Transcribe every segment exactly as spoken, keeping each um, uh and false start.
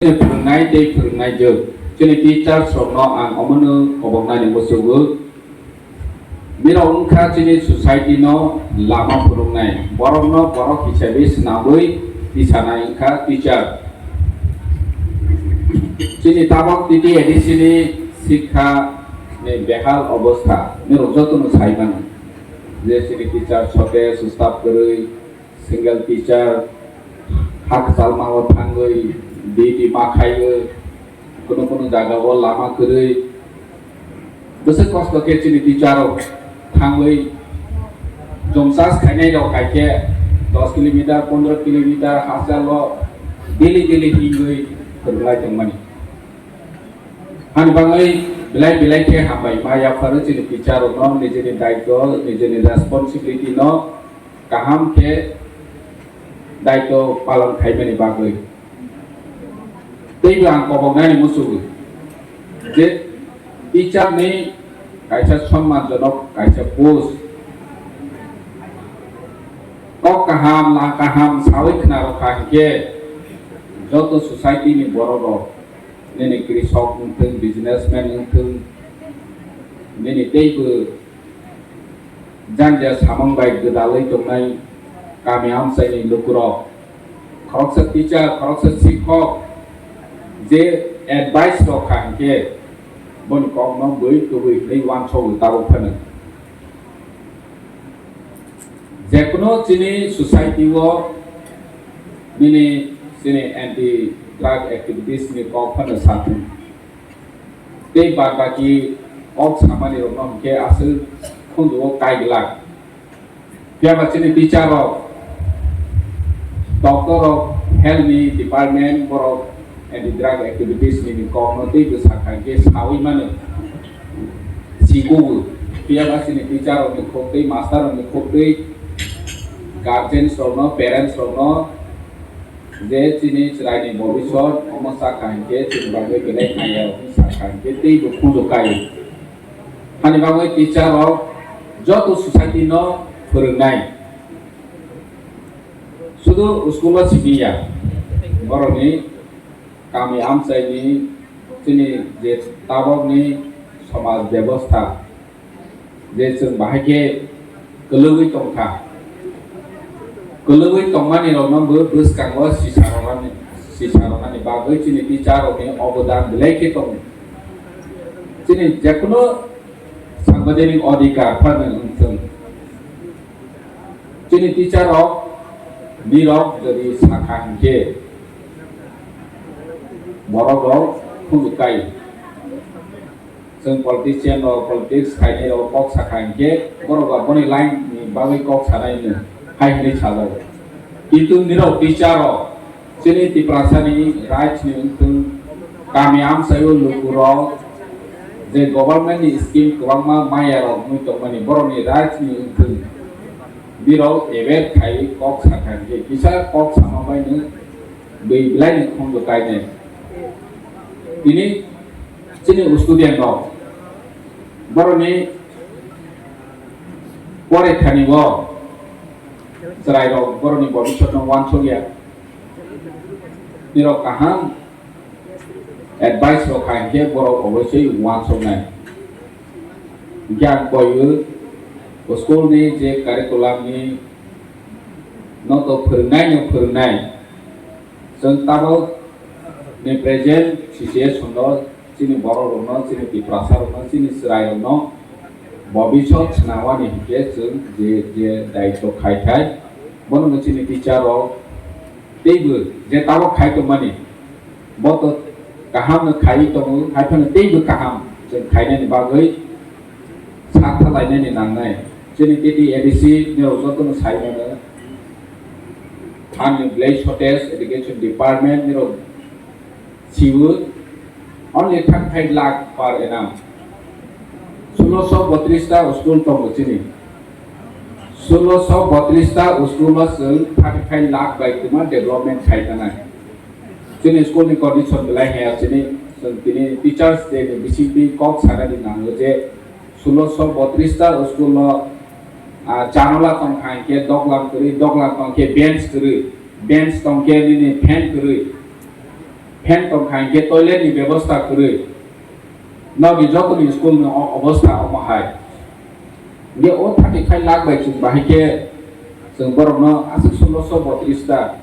Chini phwrwngnai tei phwrwngnai jwk, chini teachers rokno ang omono koboknani muchungo. Nirok wngkha chini society no lama phwrwngnai, borokno borok hisabe swnamwi tisanai wngkha teacher. Chini tabok T T A D C ni sikha ni behal obostha nirok jotono sai mano. Je chini teacher shortage, staff kwrwi, single teacher, hak chalmao thangwi duty ma khaiwi, kuno kuno jagao lama kwrwi, bwswk kosto khe chini teacher rok thangwi jom chas khainai rok hai khe dos kilometer, pondro kilometer hachalo daily daily hingwi phwrwng lai tongmani. Hani bagwi belai belai khe hambai ma yapharo chini teacher rokno nijini daitw, nijini responsibility no kaham khe daitw palon khaimani bagwi. Teibo ang koboknani muchungo je teacher ni kaisa sonmanjonok kaisa post kok kaham, lang kaham sawi khna rwkha hinkhe joto society ni borok rok, nini krisok wngthung, businessman wngthung, nini teibo janja samung bai gwdalwi tongnai kami amchaini lukurok, khoroksa teacher, khoroksa sikhok je advice rok kha hinkhe boni kokno bui tubui hinwi uansukgo tabuk phano. Jekunu chini society o nini chini anti drug activities ni kok phano sathung. Tei bad baki kok samani rokno hwnkhe aswk khunju o kai glak. Phiya ba chini teacher rok, doctor rok, health ni department borok anti drug activities ni kokno tei bwsa kha khe sawi mano. Sikugo. Phiya ba chini teacher rok ni khuk tei master rok ni khuk tei guardians rokno, parents rokno je chini chwraini bobisot omo sakha hinkhe chini bagwi belai hamya rok hwnwi sakha hinkhe teibo khunju kai. Hani bagwi teacher rok joto society no phwrwngnai. Sudu school o simi ya. Borokni kami amchaini chini je tabokni somaj bebosta je chwng bahai khe kwlwgwi tongkha. Kwlwgwi tongmani rokno bo bwskango sisa rwnani, sisa rwnani bagwi chini teacher rokni obodan belai khe tongo. Chini jekunu sangbaidanik odhikar phano wngthung. Chini teacher rok nirok jodi sakha hinkhe borok rok khunju kai. Chwng politician rok, politics khainai rok kok sakha hinkhe borok ba boni line ni bagwi kok sanai hino hai hinwi sajago. Kintu nirok teacher rok chini Tiprasani rights ni wngthung, kami amchaio lukurok je government ni scheme kwbangma maya rok wngwi tongmani borokni rights ni wngthung birok aware khai kok sakha hinkhe kisa kok sama baino bui belai ni khunju kainai. Tini chini student rok borokni pore thani o chwrai rok borokni bobisot no uansukya. Nirok kaham advice rok khai khe borok oboisoi uansuknai. Hinkhe ang koiwi school ni je curriculum ni no to phwrwngnai no phwrwngnai. Chwng tabok ni present situation o chini borok rokno, chini Tiprasa rokno, chini chwrai rokno bobisot swnamani hinkhe chwng je, je daitw khai khai bono chini teacher rok teibo je tabok khai tongmani bo to kaham no khai tongo, hai phano teibo kaham chwng khainani bagwi sak thalainani nangnai. Chini T T A D C nirok jotono sai mano. Ani village shortage education department nirok siwo only thirty five lakh per annum. Sulosho botris ta school tongo chini. Sulosho botris ta school o chwng thirty five lakh bai kwma development khai tanai. Chini school ni condition belai haya chini, chwng tini teachers day ni bisingtwi kok sanani nango je sulosho botris ta school o, ah, janola tongkha hinkhe doglam kwrwi, doglam tongkhe bench kwrwi, bench tongkhe nini fan kwrwi. Fan tongkha hinkhe toilet ni bebosta kwrwi. Nokni jotoni school ni o-, obostha omo hai. Hinkhe o thirty five lakh bai chwng bahai khe chwng borokno aswk sumloso botris ta.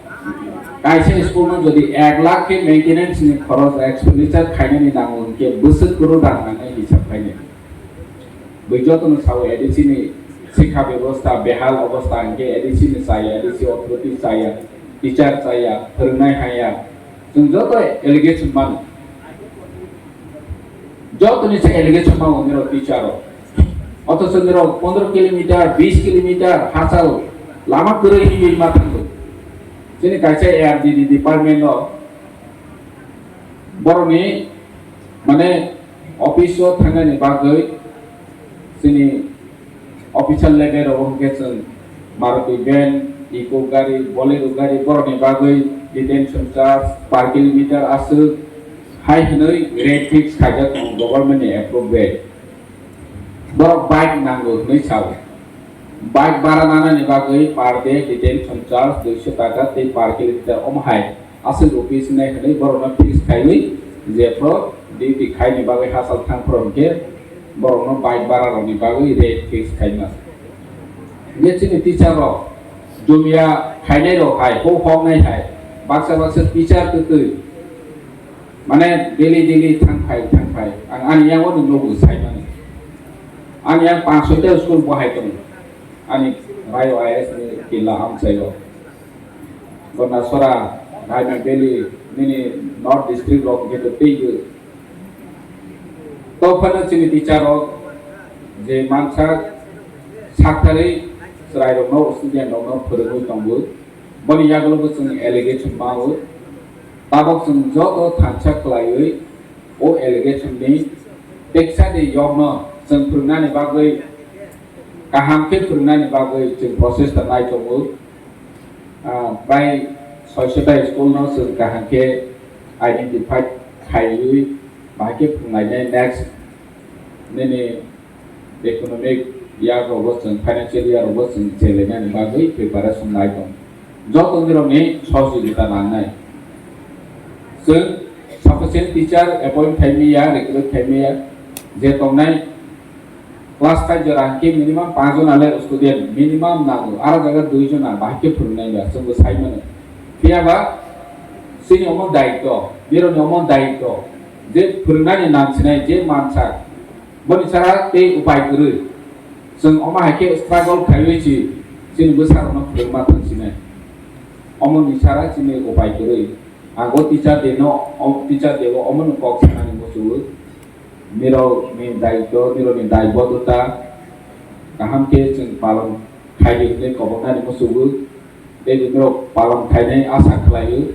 Kaisa school no jodi ek lakh khe maintenance ni khoros expenditure khainani nango hinkhe bwswk kwrwi rang nangnai hisab khainai. Bui jotono sao A D C ni sikha bebosta behal obostha hinkhe A D C ni chaya, A D C authority chaya, teacher chaya, phwrwngnai haya. Chwng joto allegation mano. Jotoni se allegation mano nirok teacher rok. Othocho nirok pondro kilometer, bis kilometer hachal lama kwrwi hinwi ma thango. Chini kaisa A R D D department o borokni mane office o thangnani bagwi chini official level rok hwnkhe chwng Maruti van, Eeco gari, Bolero gari borokni bagwi detention charge per kilometer aswk hai hwnwi rate fix khaijak tongo government ni approve rate. Borok bike nango hwnwi sao. Bike bara nanani bagwi per day detention charge duiso taka tei per kilometer omo hai aswk rupees nai hwnwi borokno fix khaiwi jephru duty khaini bagwi hachal thangphru hinkhe borokno bike bara rokni bagwi rate fix khaima. Hinkhe chini teacher rok jumia khainai rok hai, hok hoknai hai, baksa baksa teacher kwtwi mane daily daily thangphai thangphai ang ani yago ni nogo saimani. Ani yang panch soi ta school bo hai tongo. Ani Rayo I A S ni kila amchaio. Gondasora, Raima Valley, nini North District rok hwnkhe to teibo. To phano chini teacher rok je mansa sakthari chwrai rokno, student rokno phwrwngwi tongo. Boni yagulo bo chwng allegation mao. Tabok chwng joto thansa khlaiwi o allegation ni teksa de yokno chwng phwrwngnani bagwi, kaham khe phwrwngnani bagwi chwng process ta nai tongo. Ah, prai soisota school no chwng kaham khe identify khaiwi bahai khe phwrwnglainai next nini economic year rogo chwng, financial year rogo chwng chelainani bagwi preparation lai tong. Joto nirokni sohojogita nangnai. Chwng sufficient teacher appoint khaimaya, recruit khaimaya, je tongnai class five jora hwnkhe minimum panch jona le student minimum nango, aro jaga dui jona bahai khe phwrwngnai ba chwngbo sai mano. Phiya ba chini omo daitw, nirokni omo daitw je phwrwngnani nang sinai je mansa. Boni sara tei upai kwrwi. Chwng omo hai khe struggle khaiwi si chini bwsarokno phwrwngma thang sinai. Omoni sara chini upai kwrwi. Ang o teacher day no, o teacher day o omono kok sanani muchungo. Nirokni daitw, nirokni daibodota kaham khe chwng palon khaidi hwnwi koboknani muchungo. Tei bini rok palon khainai asa khlaio.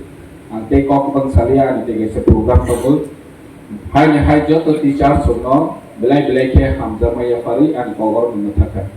Ang tei kok bang salia ani tei kaisa program tongo. Haini hai joto teachers rokno belai belai khe hamjakma yapharwi ani kok oro nungwi thangkha.